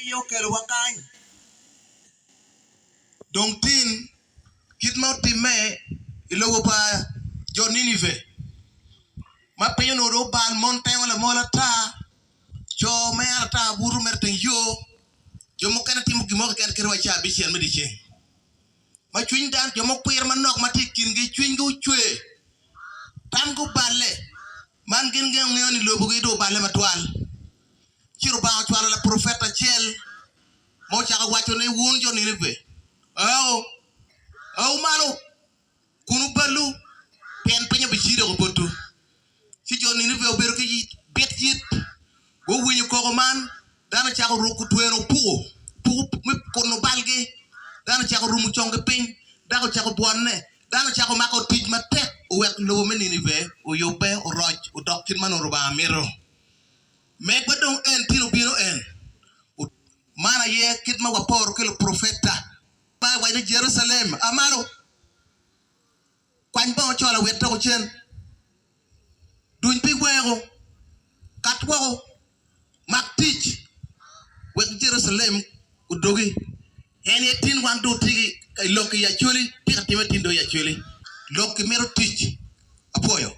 Aye okelowa kany. Dong tin, kit ma otimme i lobo pa jo Nineve, ma piny onongo dong obal, mon tengo lamol ata, co mere ata buto mere i teng yo, jo mukene timo gin mo keken kadi wa caa abicel me dyeceng. Ma cwiny dano, jo mukwir manok ma tye i kingi cwinygi ocwer, tamgi oballe, man gin gingeyo ni lobogi dong oballe matwal. Ci Lubanga ocwalo laprofet acel ma ocako waco ni, Wun jo Nineve, ao, ao malo, kun wuballu, pien piny obicido woko botwu. Ci jo Nineve obedo ki bit yit, guwinyo koko man, dano ocako ruko twero opuko, puko me kuno balgi, dano ocako rumo conggi piny, dako ocako bwonne, dano ocako mako tic matek owek lobo me Nineve oyubbe, oroc, odok kit ma onongo Lubanga mito. Megwa dong en tin obino en. Man aye kit ma waporo ki luprofeta. Ma iwaco ni Jerucalem, a malo, kwany bongo cola wit doko cen, duny pi weko, kat woko, mak tic, wek Jerucalem odogi. En aye tin wan dong watye ki lok i Acholi, tye ka timme tin dong i Acholi. Lok ki mito tic. Apwoyo.